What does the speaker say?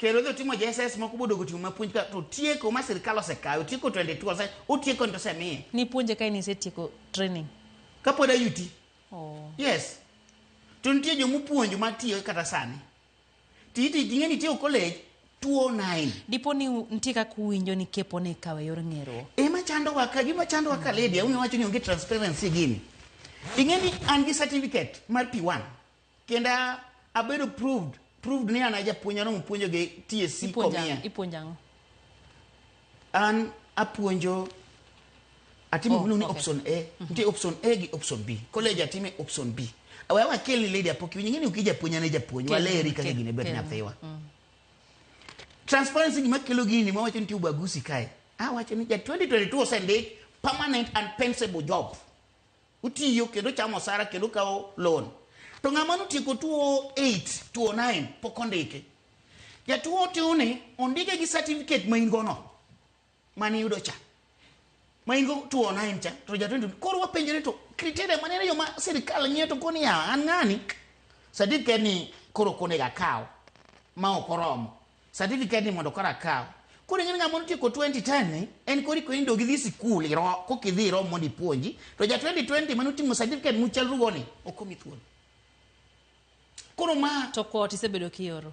Kendo odhi otimo JSS moko bodogo timo mapuonj ka to tieko ma sirkal osekawe, otieko 22 ose otieko to osemiye. Nipuonje ka in isetieko training. Kapod ayuti. Oh. Yes. To nitie jomopuonjo matiyo kata sani. Titi ing'e ni tieko college 209. Dipo ni nitie kaka uwinjo ni kepo ni ikawo e yor ng'eruok. Ema chandowa ka gima chandowa ka lady awinjo wacho ni onge transparency gini. Ing'e ni an gi certificate mar P1 kendo abedo proved ni an a japuonj aromo puonjo gi TSC Ipuonjo komiya. ipuonjo ang'o? An apuonjo atimo oh, ni option A, nitie option A gi option B. College atime option B. Awe wakel ni lady apok iwinjo ing'e ni ukijapuonj an e japuonj waleri kaka gine ber nyathiwa. Transparency gima kelo gini mawacho ni nitie ubaguzi kae. Awacho ni ja 2022 osendik permanent and pensionable job. Utiyo kendo chamo osara kendo kawo loan. To ng'ama notieko 2008, 2009 pok ondike. Jatuo tiuni ondike gi certificate ma in go no. Mane iyudo cha. Ma in go 2009 cha to ja 20 koro wapenjore to criteria mane yo ma sirkal ng'iyo to koni ya an ng'ani certificate ni koro ok onego akaw ma ok oromo. Certificate ni mondo koro akaw. Koro ing'e ni ng'ama notieko 2010 ni en koro ikoni dog idhi sikul iro koka idhi irom mondo ipuonji to ja 2020 mane oting'o certificate muchalrugo ni ok omi thuolo. Koro ma To kwot isebedo kioro.